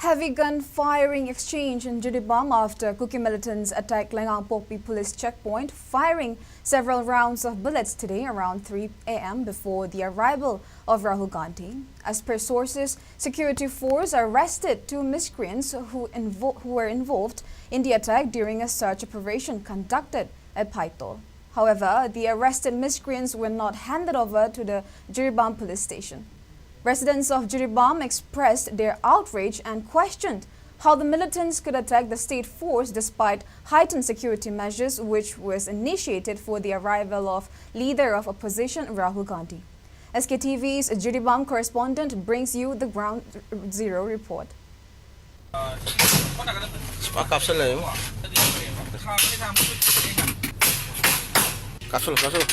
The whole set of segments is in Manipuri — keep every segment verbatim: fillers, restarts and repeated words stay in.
Heavy gun firing exchange in Jiribam after Kuki militants attacked Lengangpokpi police checkpoint, firing several rounds of bullets today around three a m before the arrival of Rahul Gandhi. As per sources, security force arrested two miscreants who, invo- who were involved in the attack during a search operation conducted at Phaitol. However, the arrested miscreants were not handed over to the Jiribam police station. Residents of Jiribam expressed their outrage and questioned how the militants could attack the state force despite heightened security measures, which was initiated for the arrival of leader of opposition Rahul Gandhi. S K T V's Jiribam correspondent brings you the ground zero report. Spark capsule na yun. Capsule, capsule.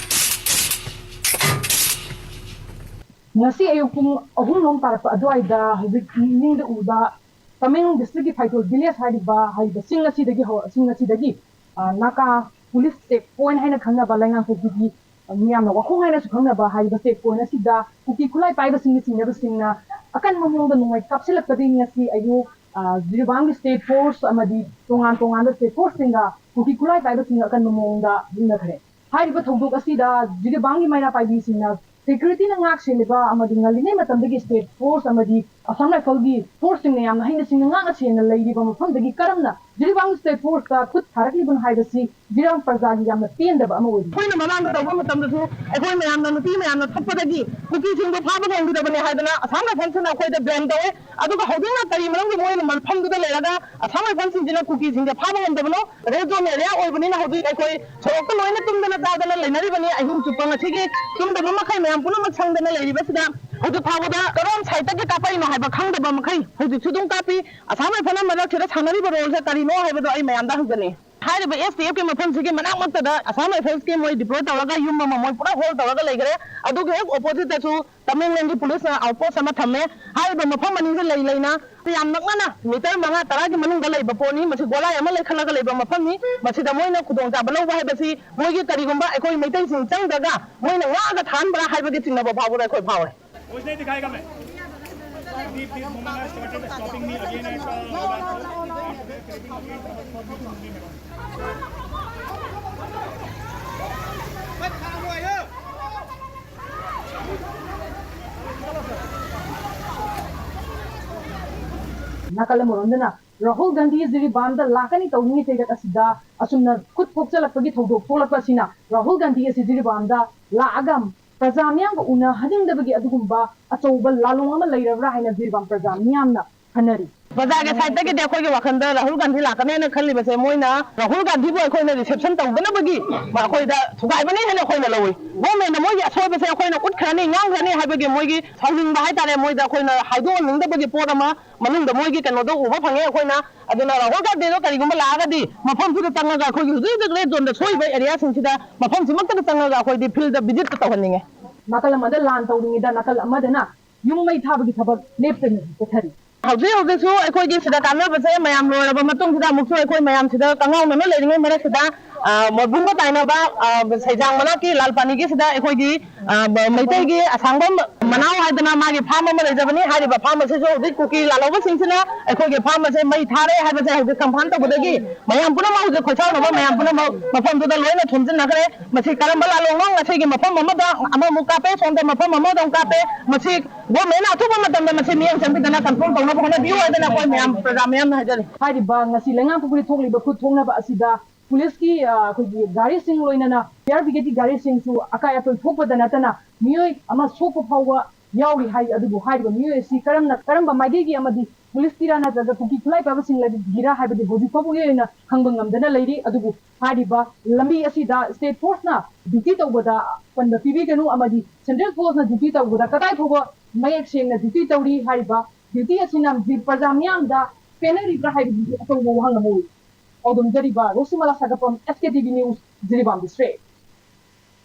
ꯉꯁꯤ ꯑꯌꯨꯛ ꯄꯨꯡ ꯑꯍꯨꯝ ꯂꯣꯝ ꯇꯥꯔꯛꯄ ꯑꯗꯨꯋꯥꯏꯗ ꯍꯧꯖꯤꯛ ꯅꯤꯡꯗ ꯎꯕ ꯇꯃꯦꯡꯂꯣꯡ ꯗꯤꯁꯇ꯭ꯔꯤꯛꯀꯤ ꯐꯥꯏꯇꯣꯜ ꯚꯤꯂꯦꯖ ꯍꯥꯏꯔꯤꯕ ꯍꯥꯏꯔꯤꯕ ꯆꯤꯡ ꯑꯁꯤꯗꯒꯤ ꯍꯧ- ꯆꯤꯡ ꯑꯁꯤꯗꯒꯤ ꯑ, ꯅꯥꯀꯥ ꯄꯨꯂꯤꯁ ꯆꯦꯛ ꯄꯣꯏꯟ ꯍꯥꯏꯅ ꯈꯪꯅꯕ ꯂꯩꯉꯥꯡꯄꯣꯛꯄꯤꯒꯤ ꯑ, ꯃꯤꯌꯥꯝꯅ ꯋꯥꯈꯣꯡ ꯍꯥꯏꯅꯁꯨ ꯈꯪꯅꯕ ꯍꯥꯏꯔꯤꯕ ꯆꯦꯛ ꯄꯣꯏꯟ ꯑꯁꯤꯗ ꯀꯨꯀꯤ ꯈꯨꯠꯂꯥꯏ ꯄꯥꯏꯕꯁꯤꯡꯅ ꯆꯤꯡꯅꯕꯁꯤꯡꯅ ꯑꯀꯟꯕ ꯃꯑꯣꯡꯗ ꯅꯣꯡꯃꯩ ꯀꯥꯞꯁꯤꯜꯂꯛꯄꯗꯒꯤ ꯉꯁꯤ ꯑꯌꯨꯛ ꯑ, ꯖꯤꯔꯤꯕꯥꯝꯒꯤ ꯁ꯭ꯇꯦꯠ ꯐꯣꯔꯁ ꯑꯃꯗꯤ ꯇꯣꯉꯥꯟ ꯇꯣꯉꯥꯟꯕ ꯁ꯭ꯇꯦꯠ ꯐꯣꯔꯁꯁꯤꯡꯒ ꯀꯨꯀꯤ ꯈꯨꯠꯂꯥꯏ ꯄꯥꯏꯕꯁꯤꯡꯒ ꯑꯀꯟꯕ ꯃꯑꯣꯡꯗ ꯌꯨꯝꯅꯈ꯭ꯔꯦ꯫ ꯍꯥꯏꯔꯤꯕ ꯊꯧꯗꯣꯛ ꯑꯁꯤꯗ ꯖꯤꯔꯤꯕꯥꯝꯒꯤ ꯃꯩꯔꯥ ꯄꯥꯏꯕꯤꯁꯤꯡꯅ ꯁꯦꯀ꯭ꯌꯨꯔꯤꯇꯤꯅ ꯉꯥꯛ ꯁꯦꯜꯂꯤꯕ ꯑꯃꯗꯤ ꯉꯜꯂꯤꯉꯩ ꯃꯇꯝꯗꯒꯤ ꯁ꯭ꯇꯦꯠ ꯐꯣꯔꯁ ꯑꯃꯗꯤ ꯑꯁꯥꯝ ꯔꯥꯏꯐꯜꯒꯤ ꯐꯣꯔꯁꯁꯤꯡꯅ ꯌꯥꯝꯅ ꯍꯩꯅ ꯁꯤꯡꯅ ꯉꯥꯛꯅ ꯁꯦꯟꯅ ꯂꯩꯔꯤꯕ ꯃꯐꯝꯗꯒꯤ ꯀꯔꯝꯅ ꯖꯤꯔꯤꯕꯥꯝꯒꯤ ꯁ꯭ꯇꯦꯠ ꯐꯣꯔꯁꯇ ꯈꯨꯠ ꯊꯥꯔꯛꯂꯤꯕꯅꯣ ꯍꯥꯏꯕꯁꯤ ꯖꯤꯔꯤꯕꯥꯝ ꯄ꯭ꯔꯖꯥꯒꯤ ꯌꯥꯝꯅ ꯄꯦꯟꯗꯕ ꯑꯃ ꯑꯣꯏꯔꯤ꯫ ꯑꯩꯈꯣꯏꯅ ꯃꯃꯥꯡꯗ ꯇꯧꯕ ꯃꯇꯝꯗꯁꯨ ꯑꯩꯈꯣꯏ ꯃꯌꯥꯝꯅ ꯅꯨꯄꯤ ꯃꯌꯥꯝꯅ ꯊꯣꯛꯄꯗꯒꯤ ꯀꯨꯀꯤꯁꯤꯡꯗꯣ ꯐꯥꯕ ꯉꯝꯈꯤꯗꯕꯅꯤ ꯍꯥꯏꯗꯅ ꯑꯁꯥꯝ ꯔꯥꯏꯐꯜꯁꯤꯅ ꯑꯩꯈꯣꯏꯗ ꯕ꯭ꯂꯦꯝ ꯇꯧꯋꯦ꯫ ꯑꯗꯨꯒ ꯍꯧꯖꯤꯛꯅ ꯀꯔꯤ ꯃꯔꯝꯒꯤ ꯃꯣꯏꯅ ꯃꯐꯝꯗꯨꯗ ꯂꯩꯔꯒ ꯑꯁꯥꯝ ꯔꯥꯏꯐꯜꯁꯤꯡꯁꯤꯅ ꯀꯨꯀꯤꯁꯤꯡꯁꯦ ꯐꯥꯕ ꯉꯝꯗꯕꯅꯣ? ꯔꯦꯗ ꯖꯣꯟ ꯑꯦꯔꯤꯌꯥ ꯑꯣꯏꯕꯅꯤꯅ ꯍꯧꯖꯤꯛ ꯑꯩꯈꯣꯏ ꯁꯣꯔꯣꯛꯇ ꯂꯣꯏꯅ ꯇꯨꯝꯗꯅ ꯆꯥꯗꯅ ꯂꯩꯅꯔꯤꯕꯅꯤ꯫ ꯑꯍꯤꯡ ꯆꯨꯞꯄ ꯉꯁꯤꯒꯤ ꯇꯨꯝꯗꯕ ꯃꯈꯩ ꯃꯌꯥꯝ ꯄꯨꯝꯅꯃꯛ ꯁꯪꯗꯅ ꯂꯩꯔꯤꯕꯁꯤꯗ ꯍꯧꯖꯤꯛ ꯐꯥꯎꯕꯗ ꯀꯔꯣꯝ ꯁꯥꯏꯠꯇꯒꯤ ꯀꯥꯞꯄꯛꯏꯅꯣ ꯍꯥꯏꯕ ꯈꯪꯗꯕ ꯃꯈꯩ ꯍꯧꯖꯤꯛꯁꯨ ꯑꯗꯨꯝ ꯀꯥꯞꯄꯤ꯫ ꯑꯁꯥꯝ ꯔꯥꯏꯐꯜꯅ ꯃꯔꯛꯁꯤꯗ ꯁꯥꯟꯅꯔꯤꯕ ꯔꯣꯜꯁꯦ ꯀꯔꯤꯅꯣ ꯍꯥꯏꯕꯗꯣ ꯑꯩ ꯃꯌꯥꯝꯗ ꯍꯪꯖꯅꯤꯡꯉꯤ꯫ ꯍꯥꯏꯔꯤꯕ ꯑꯦꯁ ꯇꯤ ꯑꯦꯐꯀꯤ ꯃꯐꯝꯁꯤꯒꯤ ꯃꯅꯥꯛꯃꯛꯇꯗ ꯑꯁꯥꯝ ꯔꯥꯏꯐꯜꯁꯀꯤ ꯃꯣꯏ ꯗꯤꯄ꯭ꯂꯣꯏ ꯇꯧꯔꯒ ꯌꯨꯝ ꯑꯃ ꯃꯣꯏ ꯄꯨꯔꯥ ꯍꯣꯜ ꯇꯧꯔꯒ ꯂꯩꯈ꯭ꯔꯦ꯫ ꯑꯗꯨꯒꯤ ꯍꯦꯛ ꯑꯣꯄꯣꯖꯤꯠꯇꯁꯨ ꯇꯃꯦꯡꯂꯣꯡꯒꯤ ꯄꯨꯂꯤꯁꯅ ꯑꯥꯎꯠꯄꯣꯁ ꯑꯃ ꯊꯝꯃꯦ꯫ ꯍꯥꯏꯔꯤꯕ ꯃꯐꯝ ꯑꯅꯤꯁꯦ ꯂꯩ ꯂꯩꯅ ꯌꯥꯝ ꯅꯛꯅꯅ ꯃꯤꯇꯔ ꯃꯉꯥ ꯇꯔꯥꯒꯤ ꯃꯅꯨꯡꯗ ꯂꯩꯕ ꯄꯣꯠꯅꯤ꯫ ꯃꯁꯤ ꯒꯣꯂꯥꯏ ꯑꯃ ꯂꯩꯈꯠꯂꯒ ꯂꯩꯕ ꯃꯐꯝꯅꯤ꯫ ꯃꯁꯤꯗ ꯃꯣꯏꯅ ꯈꯨꯗꯣꯡꯆꯥꯕ ꯂꯧꯕ ꯍꯥꯏꯕꯁꯤ ꯃꯣꯏꯒꯤ ꯀꯔꯤꯒꯨꯝꯕ ꯑꯩꯈꯣꯏ ꯃꯩꯇꯩꯁꯤꯡ ꯆꯪꯗ꯭ꯔꯒ ꯃꯣꯏꯅ ꯉꯥꯛꯑꯒ ꯊꯥꯍꯟꯕ꯭ꯔꯥ ꯍꯥꯏꯕꯒꯤ ꯆꯤꯡꯅꯕ ꯐꯥꯎꯕꯗ ꯑꯩꯈꯣꯏ ꯐꯥꯎꯔꯦ꯫ Please, moment, I started stopping me again at, uh, ꯅꯥꯀꯜ ꯑꯃꯔꯣꯝꯗꯅ ꯔꯥꯍꯨꯜ ꯒꯥꯟꯙꯤ ꯖꯤꯔꯤꯕꯥꯝꯗ ꯂꯥꯛꯀꯅꯤ ꯇꯧꯔꯤꯉꯩ ꯆꯩꯔꯛ ꯑꯁꯤꯗ ꯑꯁꯨꯝꯅ ꯈꯨꯠ ꯊꯣꯛꯆꯜꯂꯛꯄꯒꯤ ꯊꯧꯗꯣꯛ ꯊꯣꯛꯂꯛꯄ ꯑꯁꯤꯅ ꯔꯥꯍꯨꯜ ꯒꯥꯟꯙꯤ ꯑꯁꯤ ꯖꯤꯔꯤꯕꯥꯝꯗ ꯂꯥꯛꯑꯒ ꯄ꯭ꯔꯖꯥ ꯃꯤꯌꯥꯝꯒ ꯎꯅꯍꯟꯅꯤꯡꯗꯕꯒꯤ ꯑꯗꯨꯒꯨꯝꯕ ꯑꯆꯧꯕ ꯂꯥꯂꯣꯡ ꯑꯃ ꯂꯩꯔꯕ꯭ꯔꯥ ꯍꯥꯏꯅ ꯖꯤꯔꯤꯕꯥꯝ ꯄ꯭ꯔꯖꯥ ꯃꯤꯌꯥꯝꯅ ꯈꯟꯅꯔꯤ꯫ ꯄ꯭ꯔꯖꯥꯒꯤ ꯁꯥꯏꯠꯇꯒꯤꯗꯤ ꯑꯩꯈꯣꯏꯒꯤ ꯋꯥꯈꯜꯗ ꯔꯥꯍꯨꯜ ꯒꯥꯟꯙꯤ ꯂꯥꯛꯀꯅꯦꯅ ꯈꯜꯂꯤꯕꯁꯦ ꯃꯣꯏꯅ ꯔꯥꯍꯨꯜ ꯒꯥꯟꯙꯤꯕꯨ ꯑꯩꯈꯣꯏꯅ ꯔꯤꯁꯦꯞꯁꯟ ꯇꯧꯗꯅꯕꯒꯤ ꯑꯩꯈꯣꯏꯗ ꯊꯨꯒꯥꯏꯕꯅꯤ ꯍꯥꯏꯅ ꯑꯩꯈꯣꯏꯅ ꯂꯧꯏ꯫ ꯒꯣꯔꯃꯦꯟꯅ ꯃꯣꯏꯒꯤ ꯑꯁꯣꯏꯕꯁꯦ ꯑꯩꯈꯣꯏꯅ ꯎꯠꯈ꯭ꯔꯅꯤ, ꯉꯥꯡꯈ꯭ꯔꯅꯤ ꯍꯥꯏꯕꯒꯤ ꯃꯣꯏꯒꯤ ꯁꯥꯎꯅꯤꯡꯕ ꯍꯥꯏꯇꯥꯔꯦ, ꯃꯣꯏꯗ ꯑꯩꯈꯣꯏꯅ ꯍꯥꯏꯗꯣꯛꯍꯟꯅꯤꯡꯗꯕꯒꯤ ꯄꯣꯠ ꯑꯃ ꯃꯅꯨꯡꯗ ꯃꯣꯏꯒꯤ ꯀꯩꯅꯣꯗꯣ ꯎꯕ ꯐꯪꯉꯦ ꯑꯩꯈꯣꯏꯅ꯫ ꯑꯗꯨꯅ ꯔꯥꯍꯨꯜ ꯒꯥꯟꯙꯤꯗꯣ ꯀꯔꯤꯒꯨꯝꯕ ꯂꯥꯛꯑꯒꯗꯤ ꯃꯐꯝꯗꯨꯗ ꯆꯪꯉꯒ ꯑꯩꯈꯣꯏꯒꯤ ꯍꯧꯖꯤꯛ ꯍꯧꯖꯤꯛ ꯔꯦꯗ ꯖꯣꯟꯗ ꯁꯣꯛꯏꯕ ꯑꯦꯔꯤꯌꯥꯁꯤꯡꯁꯤꯗ ꯃꯐꯝꯁꯤꯃꯛꯇꯗ ꯆꯪꯉꯒ ꯑꯩꯈꯣꯏꯗꯤ ꯐꯤꯜꯗ ꯚꯤꯖꯤꯠ ꯇꯧꯍꯟꯅꯤꯡꯉꯦ꯫ ꯅꯥꯀꯜ ꯑꯃꯗ ꯂꯥꯟ ꯇꯧꯔꯤꯉꯩꯗ ꯅꯥꯀꯜ ꯑꯃꯗꯅ ꯌꯨꯝ ꯃꯩ ꯊꯥꯕꯒꯤ ꯊꯕꯛ ꯂꯦꯞꯇꯅ ꯆꯠꯊꯔꯤ꯫ ꯍꯧꯖꯤꯛ ꯍꯧꯖꯤꯛꯁꯨ ꯑꯩꯈꯣꯏꯒꯤ ꯁꯤꯗ ꯀꯥꯟꯅꯕꯁꯦ ꯃꯌꯥꯝ ꯂꯣꯏꯔꯕ ꯃꯇꯨꯡꯁꯤꯗ ꯑꯃꯨꯛꯁꯨ ꯑꯩꯈꯣꯏ ꯃꯌꯥꯝꯁꯤꯗ ꯀꯉꯥꯎꯅꯅ ꯂꯩꯔꯤꯉꯩ ꯃꯔꯛꯁꯤꯗ ꯃꯣꯔꯕꯨꯡꯒ ꯇꯥꯏꯅꯕ ꯁꯩꯖꯥꯡ ꯃꯅꯥꯛꯀꯤ ꯂꯥꯜ ꯄꯥꯅꯤꯒꯤꯁꯤꯗ ꯑꯩꯈꯣꯏꯒꯤ ꯃꯩꯇꯩꯒꯤ ꯑꯁꯥꯡꯕꯝ ꯃꯅꯥꯎ ꯍꯥꯏꯗꯅ ꯃꯥꯒꯤ ꯐꯥꯝ ꯑꯃ ꯂꯩꯖꯕꯅꯤ꯫ ꯍꯥꯏꯔꯤꯕ ꯐꯥꯝ ꯑꯁꯤꯁꯨ ꯍꯧꯖꯤꯛ ꯀꯨꯀꯤ ꯂꯥꯜꯍꯧꯕꯁꯤꯡꯁꯤꯅ ꯑꯩꯈꯣꯏꯒꯤ ꯐꯥꯝ ꯑꯁꯦ ꯃꯩ ꯊꯥꯔꯦ ꯍꯥꯏꯕꯁꯦ ꯍꯧꯖꯤꯛ ꯀꯟꯐꯥꯝ ꯇꯧꯕꯗꯒꯤ ꯃꯌꯥꯝ ꯄꯨꯝꯅꯃꯛ ꯍꯧꯖꯤꯛ ꯈꯣꯏꯁꯥꯎꯅꯕ ꯃꯌꯥꯝ ꯄꯨꯝꯅꯃꯛ ꯃꯐꯝꯗꯨꯗ ꯂꯣꯏꯅ ꯊꯣꯝꯖꯤꯟꯅꯈ꯭ꯔꯦ꯫ ꯃꯁꯤ ꯀꯔꯝꯕ ꯂꯥꯜꯂꯣꯡꯅꯣ? ꯉꯁꯤꯒꯤ ꯃꯐꯝ ꯑꯃꯗ ꯑꯃꯃꯨꯛ ꯀꯥꯞꯄꯦ, ꯁꯣꯝꯗ ꯃꯐꯝ ꯑꯃꯗ ꯑꯃꯨꯛ ꯀꯥꯞꯄꯦ꯫ ꯃꯁꯤ ꯒꯣꯔꯃꯦꯟꯅ ꯑꯊꯨꯕ ꯃꯇꯝꯗ ꯃꯁꯤ ꯃꯤꯠꯌꯦꯡ ꯆꯪꯕꯤꯗꯅ ꯀꯟꯇ꯭ꯔꯣꯜ ꯇꯧꯅꯕ ꯍꯣꯠꯅꯕꯤꯌꯨ ꯍꯥꯏꯗꯅ ꯑꯩꯈꯣꯏ ꯃꯌꯥꯝ ꯄ꯭ꯔꯖꯥ ꯃꯌꯥꯝꯅ ꯍꯥꯏꯖꯔꯤ꯫ ꯍꯥꯏꯔꯤꯕ ꯉꯁꯤ ꯂꯩꯉꯥꯝ ꯄꯨꯈ꯭ꯔꯤ ꯊꯣꯛꯂꯤꯕ ꯈꯨꯠ ꯊꯣꯛꯅꯕ ꯑꯁꯤꯗ ꯄꯨꯂꯤꯁꯀꯤ, ꯑ, ꯑꯩꯈꯣꯏꯒꯤ ꯒꯥꯔꯤꯁꯤꯡ, ꯂꯣꯏꯅꯅ ꯐꯥꯌꯔ ꯕ꯭ꯔꯤꯒꯦꯗꯀꯤ ꯒꯥꯔꯤꯁꯤꯡꯁꯨ ꯑꯀꯥꯏ ꯑꯇꯣꯏ ꯊꯣꯛꯄꯗ ꯅꯠꯇꯅ ꯃꯤꯑꯣꯏ ꯑꯃ ꯁꯣꯛꯄ ꯐꯥꯎꯕ ꯌꯥꯎꯔꯤ ꯍꯥꯏ꯫ ꯑꯗꯨꯕꯨ ꯍꯥꯏꯔꯤꯕ ꯃꯤꯑꯣꯏ ꯑꯁꯤ ꯀꯔꯝꯅ, ꯀꯔꯝꯕ ꯃꯥꯏꯀꯩꯒꯤ ꯑꯃꯗꯤ ꯄꯨꯂꯤꯁꯀꯤꯔꯥ ꯅꯠꯇ꯭ꯔꯒ ꯀꯨꯀꯤ ꯈꯨꯠꯂꯥꯏ ꯄꯥꯏꯕꯁꯤꯡꯒꯤꯔꯥ ꯍꯥꯏꯕꯗꯤ ꯍꯧꯖꯤꯛ ꯐꯥꯎꯕꯒꯤ ꯑꯣꯏꯅ ꯈꯪꯕ ꯉꯝꯗꯅ ꯂꯩꯔꯤ꯫ ꯑꯗꯨꯕꯨ ꯍꯥꯏꯔꯤꯕ ꯂꯝꯕꯤ ꯑꯁꯤꯗ ꯁ꯭ꯇꯦꯠ ꯐꯣꯔꯁꯅ ꯗ꯭ꯌꯨꯇꯤ ꯇꯧꯕꯗ ꯑꯄꯟꯕ ꯄꯤꯕꯤꯒꯅꯨ ꯑꯃꯗꯤ ꯁꯦꯟꯇ꯭ꯔꯦꯜ ꯐꯣꯔꯁꯅ ꯗ꯭ꯌꯨꯇꯤ ꯇꯧꯕꯗ ꯀꯗꯥꯏ ꯐꯥꯎꯕ ꯃꯌꯦꯛ ꯁꯦꯡꯅ ꯗ꯭ꯌꯨꯇꯤ ꯇꯧꯔꯤ, ꯍꯥꯏꯔꯤꯕ ꯗ꯭ꯌꯨꯇꯤ ꯑꯁꯤꯅ ꯄ꯭ꯔꯖꯥ ꯃꯤꯌꯥꯝꯗ ꯄꯦꯟꯅꯔꯤꯕ꯭ꯔꯥ ꯍꯥꯏꯕꯗꯨꯁꯨ ꯑꯆꯧꯕ ꯋꯥꯍꯪ ꯑꯃ ꯑꯣꯏꯔꯤ꯫ ꯄꯥꯎꯗꯝꯖꯔꯤꯕ ꯔꯣꯁꯤꯃꯂꯥ ꯁꯥꯒꯠꯄꯝ, S K T V News, Jiribam district.